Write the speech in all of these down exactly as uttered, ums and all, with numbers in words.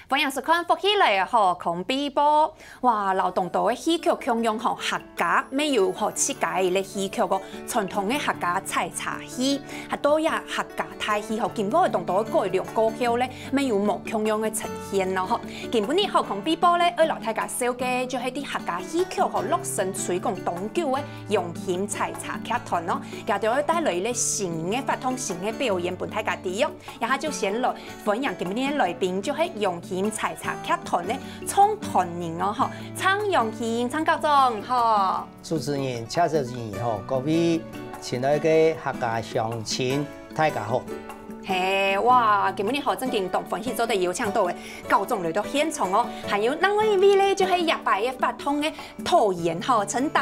歡迎收看《福氣來了》好康必報。哇，摎當多个戲曲共樣吼，客家乜有吼自家个戲曲哦，傳統个客家採茶戲，還有這客家大戲吼，經過當多个改良過後咧，乜有無共樣个呈現咯吼。今晡日好康必報咧，愛摎大家紹介就係在客家戲曲吼落成推廣當久个陽興採茶劇團咯，佢兜會帶來一個新个活動、新个表演分大家知哦。 這下就先來歡迎今晡日个來賓，就係陽興採茶劇團个創團人哦吼，鄭陽興鄭校長吼。主持人、謝小姐吼，各位親愛个客家鄉親，大家好。嘿，哇，今晡日吼正經當歡喜做得邀請到个校長來到現場哦，還有另外一位咧，就係這擺个活動个導演吼，陳導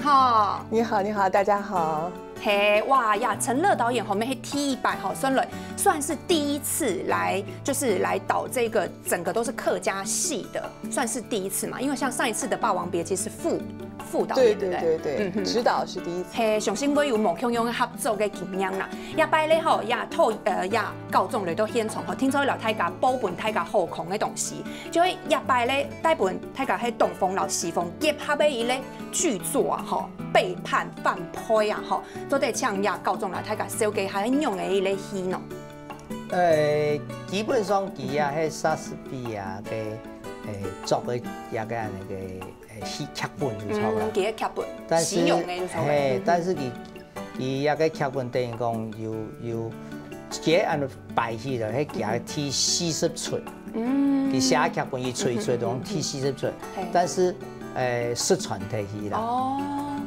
吼。你好，你好，大家好。 嘿，哇呀，陳樂導演吼，乜係第一擺吼，算來，算是第一次來，就是來導這個整個都是客家戲的，算是第一次嘛。因為像上一次的《霸王別姬》是副副導演，對不對？對對對，嗯哼。指導是第一次。嘿，相信會有無共樣个合作个經驗啦。這擺咧吼，也透呃也校長來到現場吼，聽說摎大家報分大家好康个東西，就係這擺咧帶分大家係東方摎西方結合个一個劇作啊吼，《背叛》《反派》啊吼。 做得請這校長來大家紹介下係仰仔一個戲呢？呃，基本上佢也係莎士比亞个，呃，作个一個恁樣个，呃，戲劇本就著啦。嗯，佢个劇本，但是，西洋个就著。嘿，嗯。但是佢，佢這個劇本等於講有，有，佢恁樣擺起來，係佢个第四十齣。 嗯。佢寫劇本，佢推出攏第四十齣，嘿。但是，呃，失傳忒去啦。哦。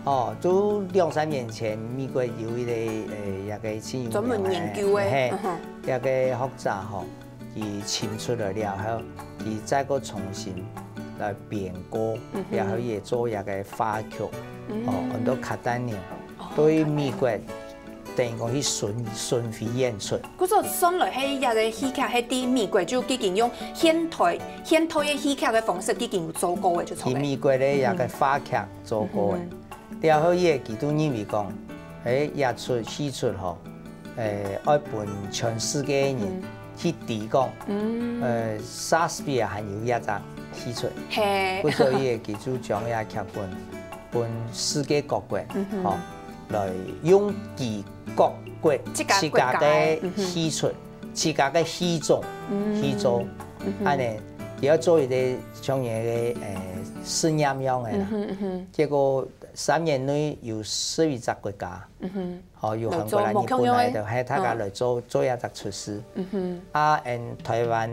哦，都兩三年前，美國有一個，呃，一個真有名个，專門研究个，嘿，嗯哼。一個學者吼，佢尋出來了後，佢再過重新來編過，嗯哼。然後也做一個話劇，嗯。哦，安到卡丹紐，哦，對美國 等於講去巡，巡迴演出。故所算來係這個戲劇係在美國就已經用現代，現代个戲劇个方式已經有做過个，就著咧。在美國个這個話劇做過个。嗯哼。了後，佢个佢都認為講，誒，這齣戲齣吼，誒，愛分全世界个人去知講，嗯。呃，莎士比亞還有這隻戲齣。嘿。故所佢个佢就將這劇本分世界各國，嗯哼。吼， 來用佢各國自家个，自家國家个，嗯哼。戲齣，自家个戲種，嗯。去做。嗯哼。恁樣，佢愛做一個像一個，呃，實驗樣个啦。嗯哼，嗯哼。結果三年內有十一隻國家，嗯哼。哦，有韓國啦、來做，日本啦，無共樣个。就，嘿，大家來做，嗯。做一隻齣戲。嗯哼。啊，and台灣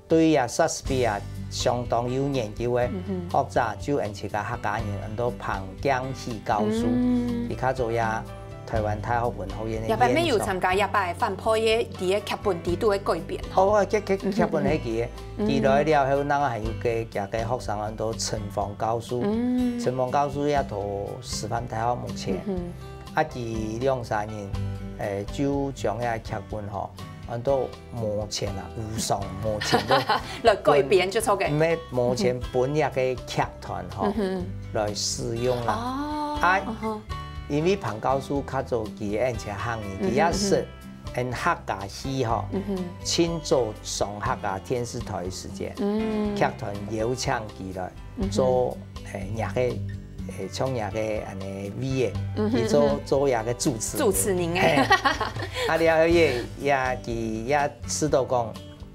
對這莎士比亞相當有研究个，嗯哼。學者就𫣆自家客家人安到彭鏡喜教授，嗯。佢較早也台灣大學文學院个院長。這擺乜有參加這擺反派个，佢个劇本裡肚个改編吼。哦，啊，劇，劇，嗯哼，劇本係佢个，嗯哼。佢來了後，𠊎還有个，佢个學生安到陳芳教授，嗯。陳芳教授也讀師範大學目前。嗯哼。啊，佢兩儕人，誒，就將這劇本吼，安到 無錢啊，無償無錢个來改編就著个。分，毋係無錢分這個劇團吼，嗯哼。來使用啦。哦，啊，嗯哼。因為彭教授較早佢个恩情行，嗯哼，佢也識，嗯哼。恩客家戲吼，嗯哼。盡早上客家電視台个時間，嗯。劇團邀請佢來， 嗯哼。做，誒，若个，誒，像若个恁樣位个，嗯哼，佢做，嗯哼。做若个主持人。主持人誒。嘿。啊，了後也，也，佢也試著講，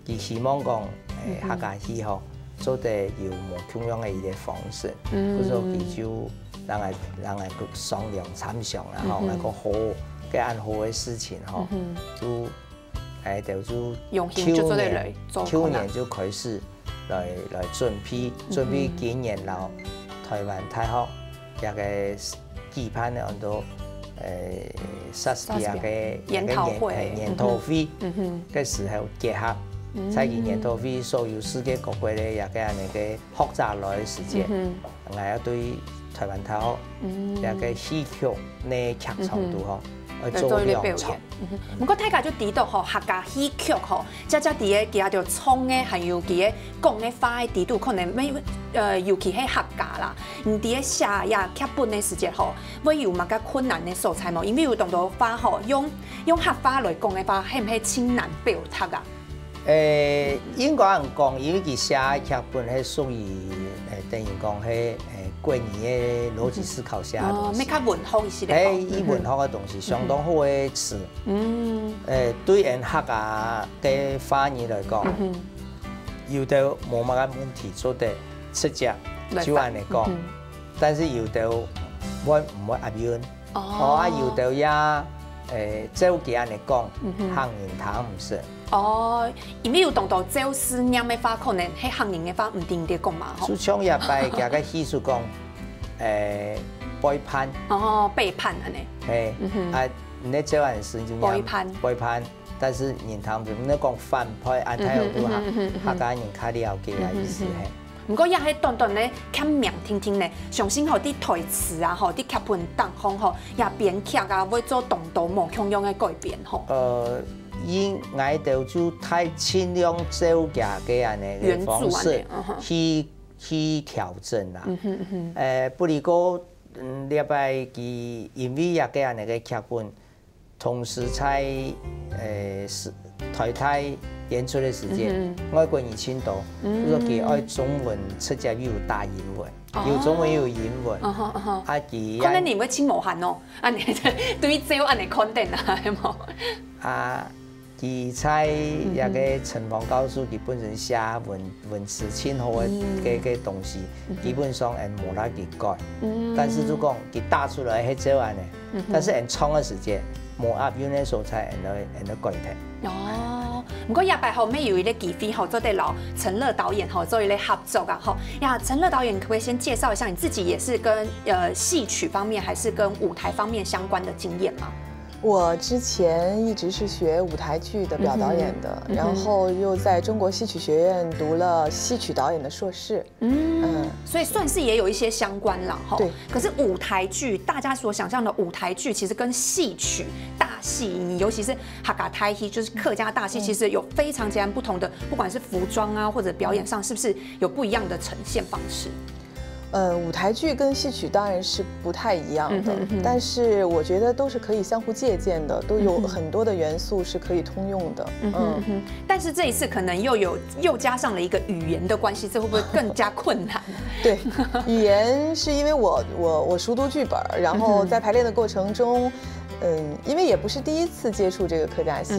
佢希望講，誒，嗯哼。客家戲吼，做得有無共樣个一個方式。嗯。故所佢就，𠊎，𠊎來商量參詳啦，吼，嗯哼。來講好，个恁好个事情吼，嗯哼。就 哎，就，就用心就做得來做看啊。舊年，舊年就開始來，來準備，嗯哼。準備今年摎台灣大學這個舉辦个安到，誒，莎士比亞个，莎士比亞研討會。一個研，誒，研討會，嗯哼。嗯哼。个時候結合，嗯。在佢研討會所有世界各國个這個恁樣个學者來个時間，嗯哼。𠊎愛對台灣大學，嗯。這個戲曲个劇場肚吼，嗯哼。愛做兩場。來做一個表演。 嗯哼，毋過大家就知著吼，客家戲曲吼，正正佇个佢兜唱个，還有佢个講个話个裡肚，可能乜，呃，尤其係客家啦。你佇个寫這劇本个時節吼，會有麼个困難个所在無？因為有當多話吼，用，用客話來講个話，係毋係盡難表達啊？誒，應該恁講，因為佢寫个劇本係屬於，誒，等於講係，誒，國語个邏輯思考寫个東西。哦，愛較文學一些个。係，以文學个東西，相當好个詞。嗯。誒，對𠊎客家个華語來講，有兜無麼个問題，做得直接就恁樣講。但是有兜會毋會押韻？ 哦，啊，有兜也，誒，照佢恁樣講，客人聽毋識。哦，因為有當多照字唸个話，可能係客人个話毋一定講嘛，吼。就像這擺佢个戲就講，誒，背叛。哦，背叛恁樣。係，啊，你照恁樣就唸背叛。背叛，但是人聽毋識，你講反派，啊，大家都客，客家人較了解个意思，係。 毋過也係短短个欠名定定呢，相信吼，在台詞啊，吼，在劇本當中吼，也編劇啊，會做當多無共樣个改變吼。呃，以𠊎兜就大盡量照佢个恁樣个方式去，去調整啦。呃，不過，嗯，這擺佢因為這个恁樣个劇本， 同時在，呃，是，台大演出个時節，外國人盡多，就說佢愛中文直接又打英文，有中文又有英文，啊，佢可能你會盡無閒哦，啊，你對照恁樣看等啊，係無？啊，佢在這个陳芳教授佢本身寫文，文詞盡好个，个，个東西，基本上𠊎無拉佢改。但是就講佢打出來係照恁樣， 但是𠊎唱个時節，無押韻个所在，𠊎會，𠊎會改忒。哦，毋過這擺吼，乜有一個機會吼，做得摎陳樂導演吼做一個合作啊，吼。呀，陳樂導演可不可以先介紹一下你自己，也是跟，呃，戲曲方面還是跟舞台方面相關的經驗嗎？我之前一直是學舞台劇的表導演的，然后又在中国戏曲学院读了戏曲导演的硕士。 嗯，所以算是也有一些相关啦，吼。对。可是舞台剧，大家所想象的舞台剧，其实跟戏曲、大戏，你尤其是客家大戏，就是客家大戏，其实有非常截然不同的，不管是服装啊，或者表演上，是不是有不一样的呈现方式？呃，舞台剧跟戏曲当然是不太一样的，但是我觉得都是可以相互借鉴的，都有很多的元素是可以通用的。嗯，但是这一次可能又有，又加上了一个语言的关系，这会不会更加困难？对，语言是因为我，我，我熟读剧本儿，然后在排练的过程中，嗯，因为也不是第一次接触这个客家戏，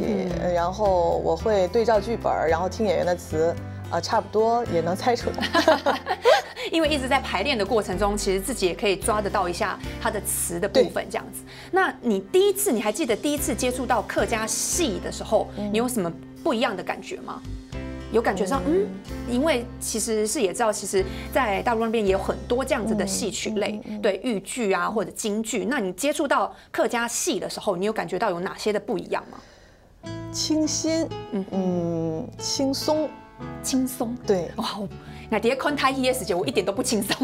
嗯，然后我会对照剧本儿，然后听演员的词，啊，差不多也能猜出来。因为一直在排练的过程中，其实自己也可以抓得到一下它的词的部分，这样子。那你第一次，你还记得第一次接触到客家戏的时候，你有什么不一样的感觉吗？有感觉上，嗯，因为其实是也知道，其实在大陆那边也有很多这样子的戏曲类，对，豫剧啊或者京剧。那你接触到客家戏的时候，你有感觉到有哪些的不一样吗？清新，嗯，轻松，轻松。对，哇，我，那底下看台戏的时间，我一点都不轻松，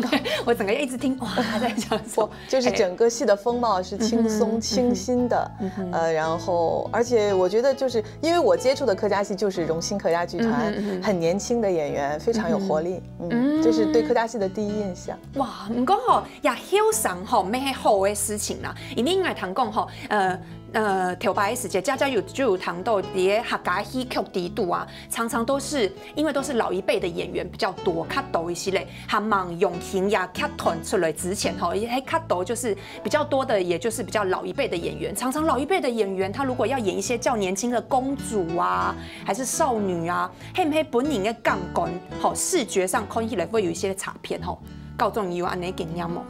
我整个一直听，哇，他在讲什么？就是整个戏的风貌是轻松、清新的，呃，然后而且我觉得就是因为我接触的客家戏就是荣兴客家剧团，很年轻的演员，非常有活力，嗯，这是对客家戏的第一印象。哇，毋过吼，也后生吼，乜係好个事情啦，因为𠊎听讲吼，呃。 呃，头擺个時節，佳佳有，就有談到，在客家戲曲裡肚啊，常常都是，因為都是老一輩的演員比較多，較多一些咧，還蠻用心呀，劇團出來之前吼，也較多就是比較多的，也就是比較老一輩的演員。常常老一輩的演員，他如果要演一些較年輕的公主啊，還是少女啊，係毋係本人个感官吼，視覺上看起來會有一些差別吼？教授有恁樣个經驗無？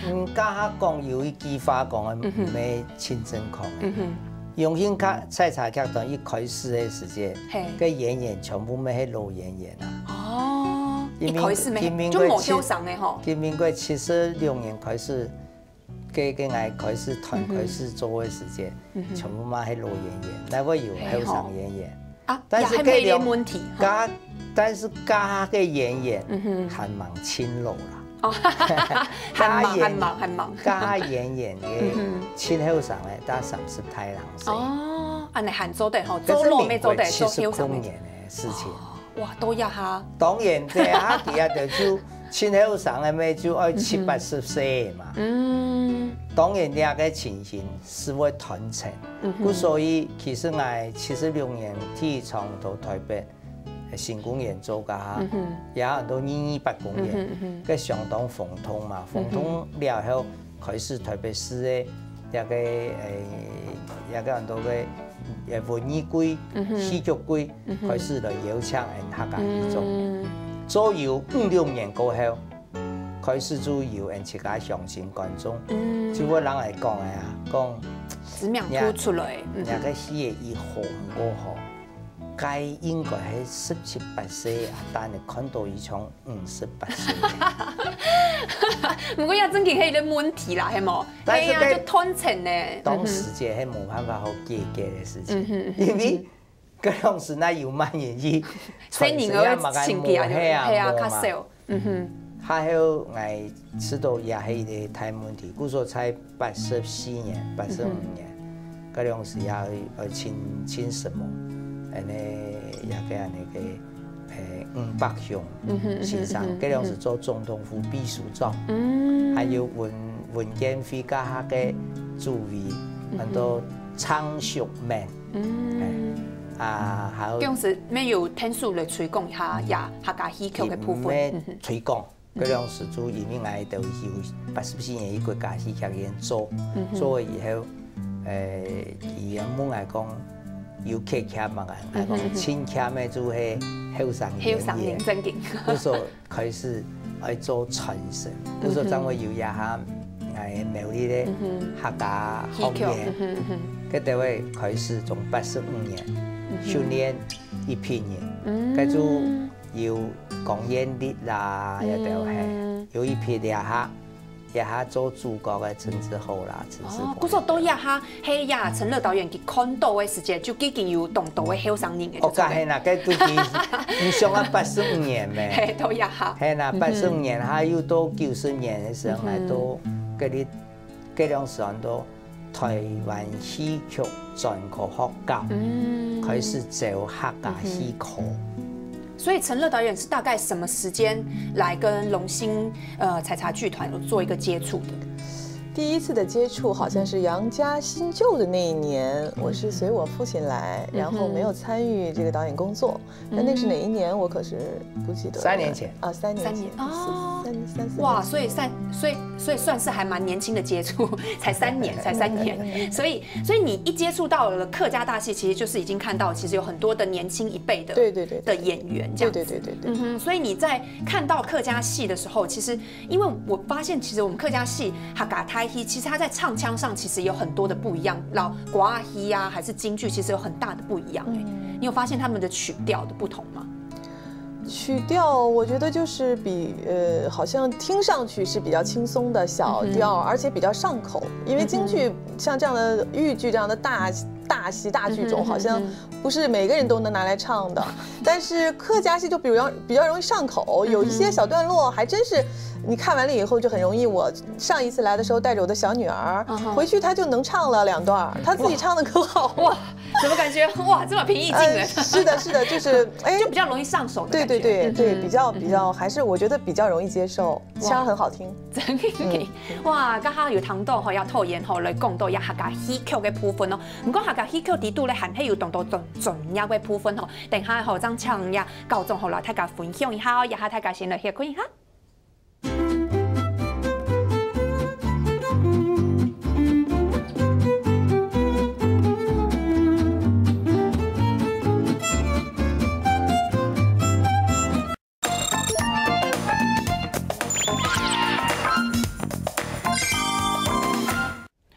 嗯，該下講有一句話講个，毋係盡正確个。榮興客採茶劇團一開始个時節，个演員全部乜係老演員啊。哦，一開始乜，就無後生个吼。今民國七十六年開始，个个𠊎開始團開始做个時節，全部嘛係老演員，哪會有後生演員？啊，但是也還沒問題。該，但是該个演員還蠻勤勞啦。 哦，還忙，還忙，還忙。該演員个盡後生个，大三十大零歲。哦，恁樣還做得吼，做老乜做得，做後生乜。七十空年个事情。哇，都要哈。當然，這下佢啊，就就盡後生个咩就愛七八十歲嘛。嗯，當然，這个情形係會斷層。嗯哼，故所以其實𠊎七十六年第一場到台北新公園做个哈，嗯哼，也有很多二二八公園，嗯哼，嗯哼，該相當轟動嘛，轟動了後，開始台北市个這个誒，這个很多个誒文藝季、嗯哼，戲劇季，嗯哼，開始來邀請𠊎客家戲種。嗯，做有五六年過後，開始就有𠊎自家鄉親觀眾，嗯，就會人來講个啊，講，知名度出來，嗯哼，這个戲个一紅過後，該應該係十七八歲啊，但你看到一場五十八歲。毋過也真經係一个問題啦，係無？但是該，係啊，就斷層呢。當時節係無辦法好解決个事情，嗯哼，嗯哼，因為該當時哪有麼人去，細人仔會請佢啊，就，係啊，較少。嗯哼，還有𠊎知道也係一个大問題，故所在八十四年、八十五年，該當時也愛，愛請，請什麼，恁呢也个恁呢个。誒，吳伯雄先生，該當時做總統府秘書長，還有文，文建會該下个主委，很多昌叔們，嗯，啊，還有，該當時乜有聽說來推廣一下也客家戲曲个部分，推廣。 該當時就因為𠊎兜有八十四年去國家戲劇院做，做了以後，誒，佢問𠊎講，有缺欠嘛？𠊎講盡欠个就係後生人，後生人正經。故所開始愛做傳承，故所正會有這下𠊎苗栗个客家學院，該兜位開始從八十五年訓練一批人，該就 有江燕俐啦，也都係，有一批這下，這下做主角个陳志豪啦，陳志豪。哦，故所到這下，係呀，陳樂導演佢看到个時節，就已經有當多个後生人个。哦，該係啦，該都已經，你想啊，八十五年咩？係，到這下。係啦，八十五年，還有到九十年个時候，還到該裡，該兩時都 台灣戲曲專科學校，開始走客家戲科。所以陳樂導演是大概什麼時間來跟龍興呃採茶劇團有做一個接觸的？第一次的接觸好像是楊家新舊的那一年，我是隨我父亲來，然后没有参与这个导演工作。 那那是哪一年？我可是不记得了。三年前。啊，三年前。三年哦三三四哇，年所以三，所以所以算是还蛮年轻的接触，才三年，才三年，所以所以你一接触到了客家大戏，其实就是已经看到其实有很多的年轻一辈的对对对对的演员这样子。对对对对对。嗯哼，所以你在看到客家戏的时候，其实因为我发现，其实我们客家戏哈嘎台戏，其实它在唱腔上其实有很多的不一样，老寡戏啊，还是京剧，其实有很大的不一样哎、你有发现他们的曲调的不同吗？曲调我觉得就是比呃，好像听上去是比较轻松的小调，而且比较上口。因为京剧像这样的豫剧这样的大大戏大剧种，好像不是每个人都能拿来唱的。但是客家戏就比较比较容易上口，有一些小段落还真是你看完了以后就很容易。我上一次来的时候带着我的小女儿，回去她就能唱了两段儿，她自己唱的可好哇。怎么感觉哇，这么平易近人？呃是的，是的，就是哎，就比较容易上手的对感觉。对对对，比较比较还是我觉得比较容易接受，腔很好听。真的，哇，刚刚有谈到吼，要透演吼来讲到呀客家戏曲的部分哦。不过客家戏曲底肚咧，还係有当多重重要的部分吼。等下吼，张强呀高中吼来大家分享一下哦，也和大家先来学看一下。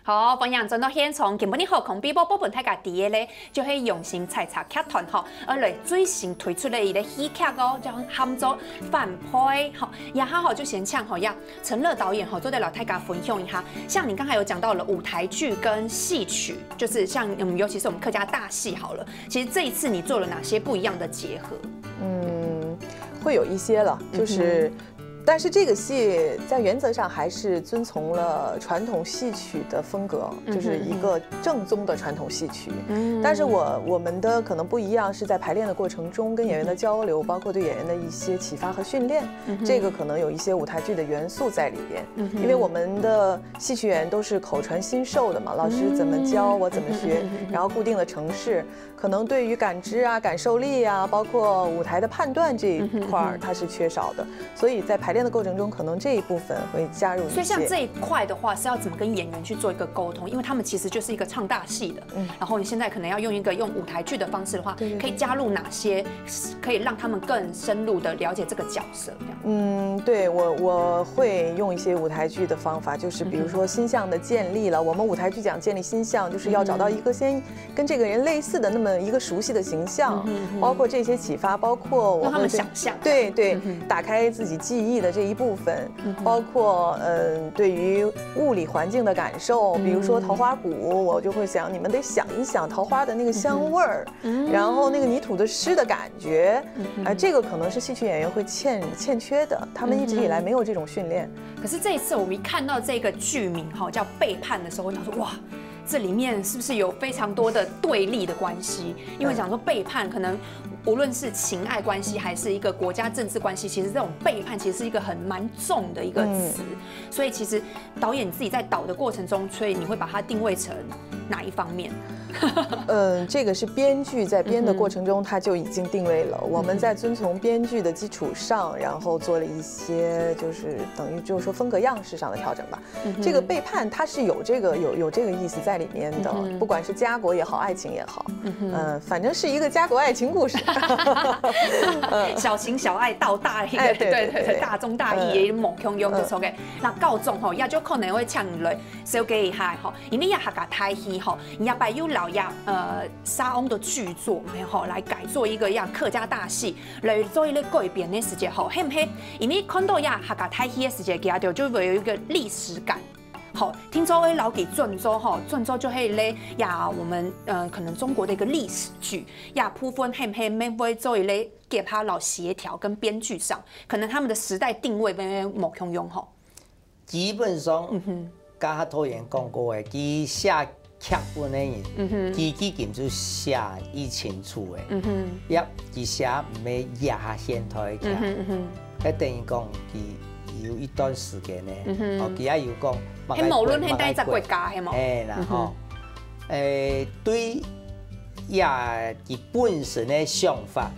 好，欢迎转到现场。今晡日好，康比宝宝本大家第一个，就系用心采茶剧团吼，而来最新推出的一个喜剧哦，叫喊做反派吼。然后吼，就先请吼呀，陈乐导演吼，做得老大家分享一下。像你刚才有讲到了舞台剧跟戏曲，就是像嗯，尤其是我们客家大戏好了。其实这一次你做了哪些不一样的结合？嗯，会有一些了，就是但是这个戏在原则上还是遵从了传统戏曲的风格，就是一个正宗的传统戏曲。嗯，但是我我们的可能不一样，是在排练的过程中跟演员的交流，包括对演员的一些启发和训练，这个可能有一些舞台剧的元素在里边。因为我们的戏曲演员都是口传心授的嘛，老师怎么教我怎么学，然后固定的程式，可能对于感知啊、感受力啊，包括舞台的判断这一块儿，它是缺少的。所以在排练的过程中，可能这一部分会加入一些。所以像这一块的话，是要怎么跟演员去做一个沟通？因为他们其实就是一个唱大戏的，然后你现在可能要用一个用舞台剧的方式的话，对对对可以加入哪些，可以让他们更深入的了解这个角色？这样。嗯，对我我会用一些舞台剧的方法，就是比如说形象的建立了，我们舞台剧讲建立形象，就是要找到一个先跟这个人类似的那么一个熟悉的形象，包括这些启发，包括我让他们会跟想象对对，打开自己记忆的这一部分，包括嗯对于物理环境的感受，比如说桃花谷，我就会想你们得想一想桃花的那个香味儿，然后那个泥土的湿的感觉，哎，这个可能是戏曲演员会欠欠缺的，他们一直以来没有这种训练。可是这一次我们一看到这个剧名哈，叫《背叛》的时候，我想说哇，这里面是不是有非常多的对立的关系？因为讲说背叛，可能无论是情爱关系还是一个国家政治关系，其实这种背叛其实是一个很蛮重的一个词。所以其实导演自己在导的过程中，所以你会把它定位成哪一方面？嗯，这个是编剧在编的过程中，他就已经定位了。我们在遵从编剧的基础上，然后做了一些就是等于就是说风格样式上的调整吧。这个背叛它是有这个有有这个意思在里面的，不管是家国也好，爱情也好，嗯，反正是一个家国爱情故事。小情小爱到大一个，哎对对对对大中大意的某共用就OK。那高中吼，也就可能会抢来小给一下吼，因为也客家大戏吼，也摆有老呀呃沙翁的剧作，吼来改做一个样客家大戏，来做一个改编的时节吼，嘿毋嘿？因为看到呀客家大戏的时节，佢就就会有一个历史感。好，听说会老给转州吼，转州就会嘞呀，我们呃可能中国的一个历史剧呀部分，嘿嘿，没会做一类给他老协调跟编剧上，可能他们的时代定位没有某共用吼。基本上，刚刚导演讲过的，佢写剧本的人，佢基本就写以前出的，也佢写毋係这下现代的剧，迄等于讲佢有一段时间呢，哦，佢也有讲，迄無論係哪一隻國家，係無？哎，然后，诶，对呀，佢本身的想法，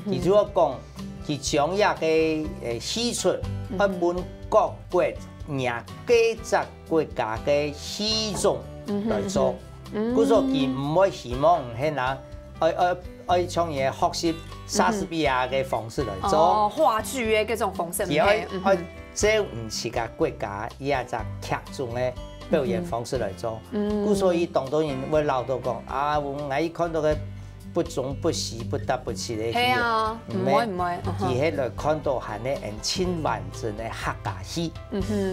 佢就要讲，佢将一个诶戏出，要分各国人各只国家个戏种来做。故所佢毋会希望係拿，爱爱爱像个学习莎士比亚个方式来做。哦，话剧个这种方式，佢爱爱照自家国家伊个只剧种个表演方式来做。故所以当多人会闹到讲啊，我一看到个不中不西、不搭不齐个戏，系啊，毋会毋会，佢系来看到还系很亲完整个客家戏，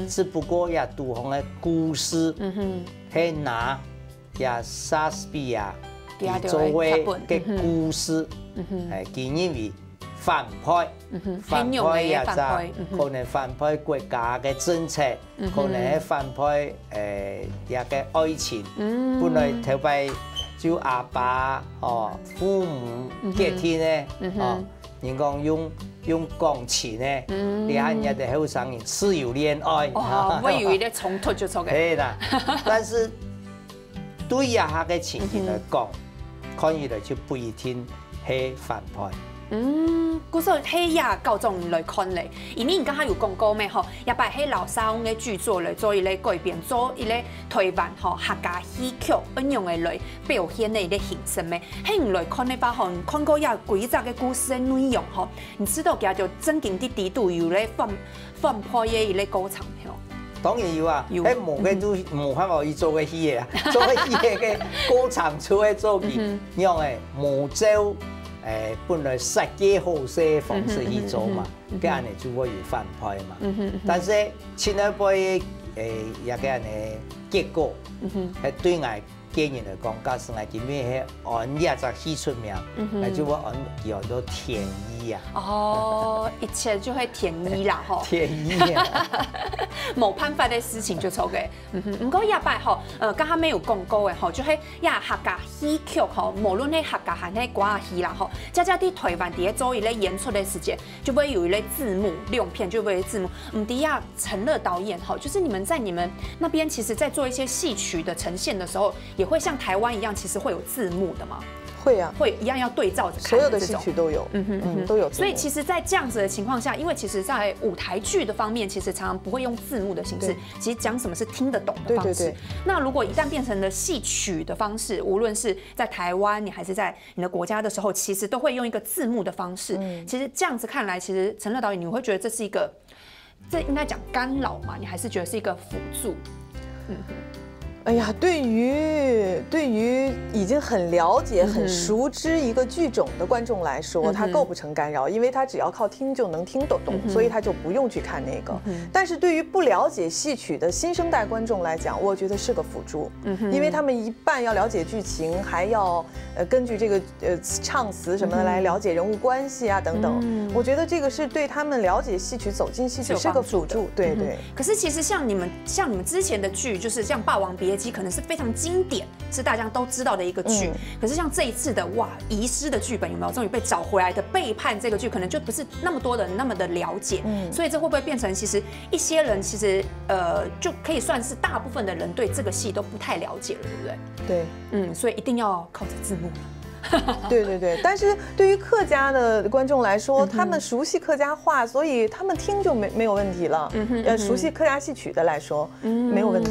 只不过也都方个故事，系拿也莎士比亚佢做个个故事，哎，佢认为反派，反派也只可能反派国家个政策。 可能係反派，誒，這个愛情，本來頭擺就阿爸哦，父母決定呢，哦，人講用用鋼琴呢，你看人家个後生人自由戀愛，哦，會有一个衝突就出个。係啦，但是對這下个情形來講，看起來就不一定係反派。 嗯，故所係也校正來看咧，因為你剛剛有講過咩吼，也擺係老沙翁个劇作來做一个改編，做一个台灣吼客家戲曲運用个來表現个一个形式咩？係你來看个話吼，你看過這規隻个故事个內容吼，你知道佢就正經的底肚有咧反反派个一个過程吼。 當然有啊，有，係無个就無法度去做个戲个啊，做个戲个个過程就會做佢樣个，無照誒本來設計好勢个方式去做嘛，該恁樣就會有反派嘛。但是親愛輩誒也該恁樣結果，係對𠊎 个人來講，假使𠊎今日係安這隻戲出名，嗯哼。𠊎就會安佢安到天意啊。哦，一切就會天意啦，吼。天意啊。無辦法个事情就做个。嗯哼，毋過這擺吼，呃，剛剛沒有講過个吼，就係這客家戲曲吼，無論係客家還係歌仔戲啦吼，這隻在台灣在做一個演出个時間，就會有一個字幕，兩片就會有字幕。毋知啊，陳樂導演吼，就是你們在你們那邊，其實在做一些戲曲的呈現的時候，也會像台灣一樣，其實會有字幕的嗎？會啊，會一樣要對照着看所有的這種戏曲都有，嗯哼嗯哼都有字幕。所以其实，在这样子的情况下，因为其实，在舞台剧的方面，其实常常不会用字幕的形式，对其实讲什么是听得懂的方式。对对对那如果一旦变成了戏曲的方式，无论是在台湾，你还是在你的国家的时候，其实都会用一个字幕的方式。嗯其实这样子看来，其实陈乐导演，你会觉得这是一个，这应该讲干扰吗？你还是觉得是一个辅助？哎呀，对于对于已经很了解、嗯哼很熟知一个剧种的观众来说，嗯哼它构不成干扰，因为他只要靠听就能听得懂，嗯哼所以他就不用去看那个。嗯哼但是对于不了解戏曲的新生代观众来讲，我觉得是个辅助，嗯哼因为他们一半要了解剧情，还要呃根据这个呃唱词什么的嗯哼来了解人物关系啊等等。嗯我觉得这个是对他们了解戏曲、走进戏曲是有是个帮助的辅助。对嗯哼对。可是其实像你们像你们之前的剧，就是像《霸王别姬》，可能是非常经典，是大家都知道的一个剧。嗯可是像这一次的哇，《遗失》的剧本有没有终于被找回来的《背叛》这个剧，可能就不是那么多人那么的了解。嗯所以这会不会变成其实一些人其实呃就可以算是大部分的人对这个戏都不太了解了，对不对？对，嗯，所以一定要靠着字幕了。对对对，但是对于客家的观众来说，嗯哼他们熟悉客家话，所以他们听就没没有问题了。嗯哼嗯哼呃，熟悉客家戏曲的来说，没有问题。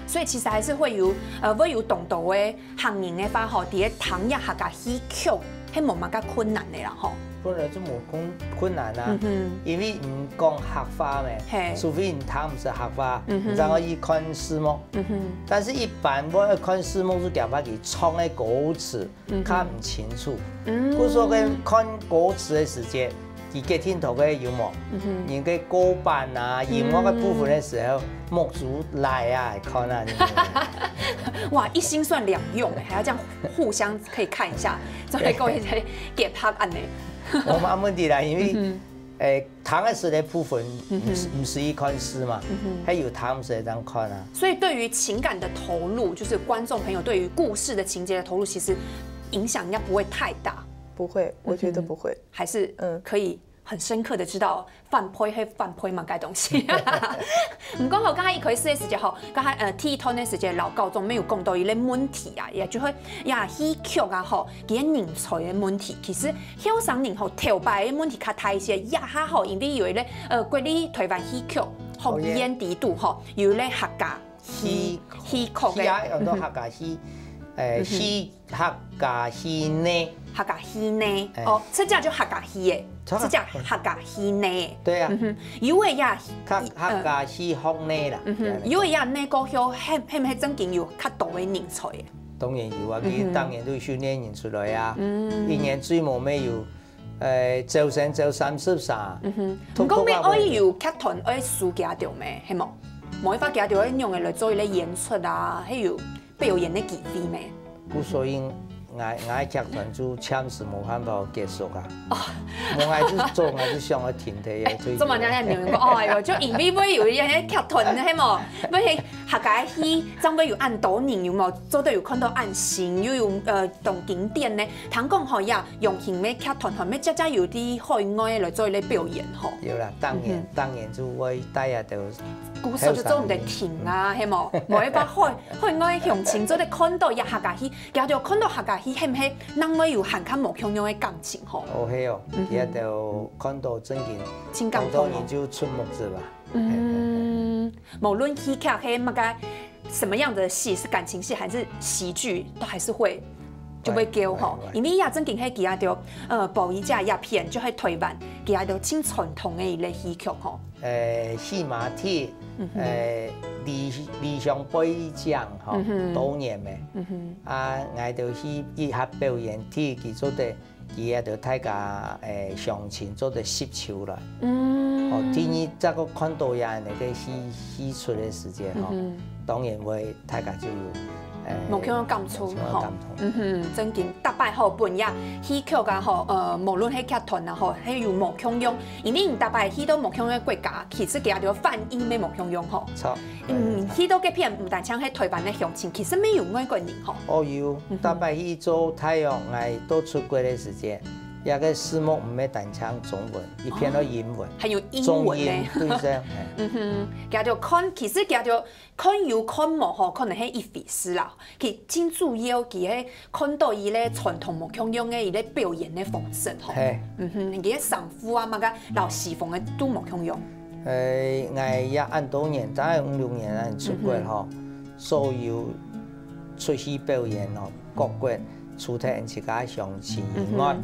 所以其实还是会有呃会有当多的客人的话吼，在咧听一下客家戏曲，还无么个困难的啦吼。本来就无困困难啊，嗯哼因为你讲客话咩，嘿除非你听毋识客话，嗯哼你正可以看字幕。嗯哼，但是一般我看字幕是感觉佢唱个歌词嗯哼看毋清楚，嗯故所个看歌词的时节，佢个听头个有无？嗯哼。人个歌板啊，音乐个部分的时候，目珠来啊，看啊，你哇，一心算两用，还要这样互相可以看一下，再过一些给他按呢。我冇问题啦，因为嗯诶，听个时的部分，嗯哼毋是毋是一看字嘛，嗯哼还有听个时正看啊。所以对于情感的投入，就是观众朋友对于故事的情节的投入，其实影响应该不会太大，不会，我觉得不会。还是嗯可以很深刻的知道反派和反派嘛该东西。毋过吼，刚才一开始的时节吼，刚才呃第一段的时节，老高总没有讲到一个问题啊，也就系呀戏曲啊吼，佢个人才的问题。其实后生人吼，头擺个问题较大一些，这下吼，因为有一个呃国立台湾戏曲学院底肚吼，有一个客家戏戏曲戏啊，个用到客家戏，诶，戏客家戏呢，客家戏呢，哎哦，这叫做客家戏诶，客这叫客家戏呢。对啊，嗯哼，有个呀，客客家戏学呢啦。嗯哼，有个呀，那个后，系系毋系正经有较多个人才诶？当然有啊，嗯哼佢当然都训练人出来啊，嗯一年最无咩有，诶，招生招三十三，嗯哼，通毋过咩通话爱有剧团爱输家长咩，系无？无一发家长爱用个来做一个演出啊，还有表演的机会咩？故所以，我我剧团就暂时无办法结束啊。哦我还是做，我还是想要停的呀，最近做么人家没有讲？哦哟，就因为会有一个剧团，系无？要客家戏，正会有恁多人，有无？做得有看到恁新，又有呃，当经典呢。听讲吼呀，用新个剧团吼，要家家有啲海外来做一个表演吼。有啦，当然嗯当然就会带啊，就故所就做毋得停啊，系无？无一发海海外乡亲做得看到呀客家戏，佢就看到客家戏，系毋系？人会有还较无共样个感情吼。哦，系哦，嗯哼佢就看到正经，真感动哦当多人就出目汁吧。嗯，无论戏剧系么个什么样的戏，是感情戏还是喜剧，都还是会就会叫吼会，会因为呀，正经系佢啊就呃，《宝仪嫁》一片就系台湾，佢啊就真传统的一类戏曲吼。诶，戏码贴，嗯哼诶，理理想背景吼嗯哼，多年咩，嗯哼，啊，𠊎就去一下表演贴，佢做得，佢也就大家诶相亲做得吸收来。嗯，哦，第二，再个看到呀，那个戏戏出的时间吼，嗯当然会大家就有，無共樣感觸吼。無共樣感觸。嗯哼，正經，逐擺吼，分這戲曲啊吼，呃，無論係劇團啊吼，係有無共樣，因為你逐擺去到無共樣个國家，其實佢就反應也無共樣吼。著。嗯，去到該片，毋單淨係台灣个鄉親，其實也有外國人吼。哦，有，嗯哼。逐擺去做大洋，𠊎到出國个時節，這个字幕毋係單淨中文，一片都英文。哦，還有英文呢。中英對聲，嘿。嗯哼，佢就看，其實佢就 看有看無吼，可能係一回事啦。佢真主要佢係看到佢个傳統無共樣个佢个表演个方式吼。嘿。嗯哼，佢个衫褲啊，麼个，摎西方个都無共樣。呃，𠊎也恁多年，大概五六年啊，出國吼，嗯哼。所有出去表演吼，各國除忒自家鄉親以外，嗯哼。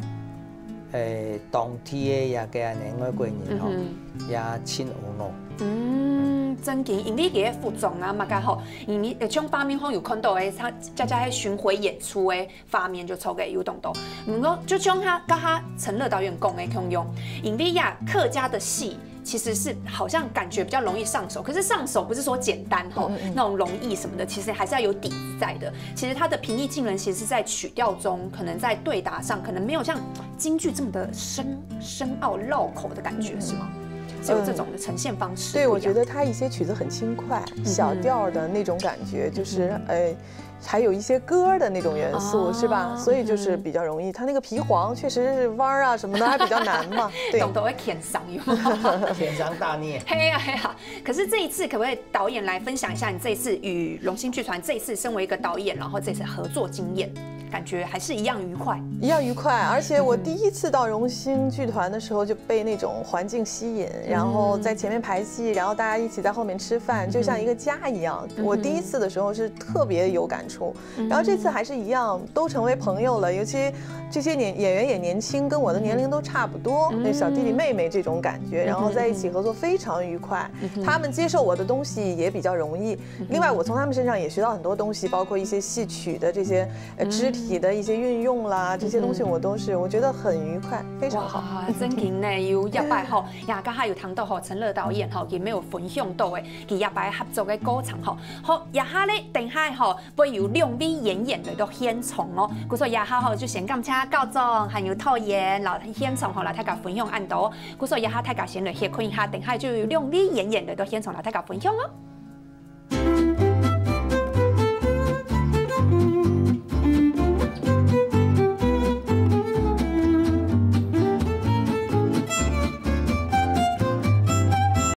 誒，當地个這个恁呢外國人吼，嗯哼。也盡有咯。嗯，正經，因為佢个服裝啊，麼个吼，因為，呃，像畫面項有看到个，佢這隻係巡迴演出个畫面就著个有當多。毋過，就像佢，剛剛陳樂導演講个共樣，因為呀，客家个戲 其實是好像感覺比較容易上手，可是上手不是說簡單吼，嗯，嗯，嗯。那種容易什麼的，其實還是要有底子在的。其實它的平易近人，其實是在曲調中，可能在對答上，可能沒有像京劇這麼的深，深奧繞口的感覺，嗯，嗯。是嗎？是有這種的呈現方式不一樣。嗯，對，我覺得它一些曲子很輕快，嗯哼。小調的那種感覺，就是，嗯哼。呃， 還有一些歌的那種元素，哦。是吧？所以就是比較容易。嗯哼。它那個皮黃確實是彎兒啊什麼的，還比較難嘛。對。當多會牽傷，有無？牽傷大逆。係啊，係啊。可是這一次，可不可以導演來分享一下你這一次與榮興劇團這一次身為一個導演，然後這次合作經驗，感覺還是一樣愉快？一樣愉快，而且我第一次到榮興劇團的時候就被那種環境吸引，嗯哼。然後在前面排戲，然後大家一起在後面吃飯，就像一個家一樣。嗯哼。我第一次的時候是特別有感觸， 然後這次還是一樣，都成為朋友了。尤其這些年，演員也年輕，跟我的年齡都差不多，嗯。那小弟弟妹妹這種感覺，嗯哼，然後在一起合作非常愉快。嗯哼。他們接受我的東西也比較容易。嗯哼。另外，我從他們身上也學到很多東西，包括一些戲曲的這些，呃，嗯。肢體的一些運用啦，這些東西我都是，嗯哼。我覺得很愉快，非常好。哇，正經呢，有一擺吼，呀，剛才有談到吼，陳樂導演吼，也沒有分享到誒，佢一擺合作的過程吼。好，這下呢，等下吼， 會有兩位演員來到現場哦。故所這下吼，就先感謝校長，還有導演，摎現場吼，摎大家分享恁多。故所這下大家先來歇睏一下，等下就有兩位演員來到現場，摎大家分享哦。